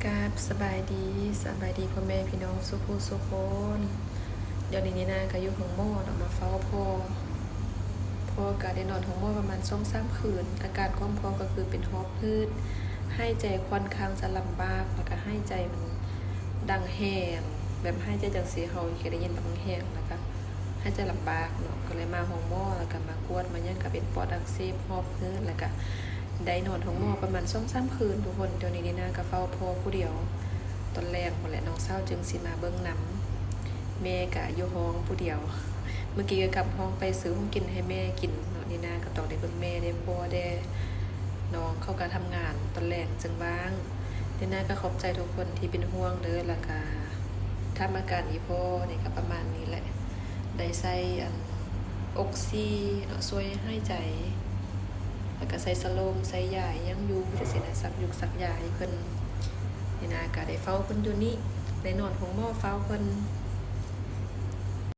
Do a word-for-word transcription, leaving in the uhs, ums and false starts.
ครับ สบายดี สบายดีพ่อแม่พี่น้องสุผู้สุคน เดี๋ยวนี้นี่นาก็อยู่ห้องหมอเนาะ มาเฝ้าพ่อ พ่อก็ได้นอนห้องหมอประมาณสองสามคืน อาการของพ่อก็คือเป็นหอบหืด หายใจค่อนข้างจะลำบาก แล้วก็หายใจมันดังแฮง แบบหายใจจังซี่เฮาเคยได้ยินดังแฮง แล้วก็หายใจลำบากเนาะ ก็เลยมาห้องหมอ แล้วก็มากวดมาหยังก็เป็นปอดอักเสบ หอบหืด แล้วก็ได้นอนห้องหมอประมาณสองสามคืนทุกคน เดี๋ยวนี้นี่นาก็เฝ้าพ่อผู้เดียว ตอนแลงพู้นแหละน้องสาวจึงสิมาเบิ่งนำ แม่ก็อยู่ห้องผู้เดียว เมื่อกี้ก็กลับห้องไปซื้อของกินให้แม่กินเนาะ นี่นาก็ต้องได้เบิ่งแม่ได้พ่อได้ น้องเขาก็ทำงานตอนแลงจึงว่าง นี่นาก็ขอบใจทุกคนที่เป็นห่วงเด้อ แล้วก็ถามอาการอีพ่อนี่ก็ประมาณนี้แหละ ได้ใส่อันออกซิเนาะ ช่วยหายใจ แล้วก็ใส่สโลง ใส่ยาอิหยังอยู่จังซี่นะ ซักยุกซักยาให้เพิ่น นี่นาก็ได้เฝ้าเพิ่นอยู่นี่ ได้นอนห้องหมอเฝ้าเพิ่น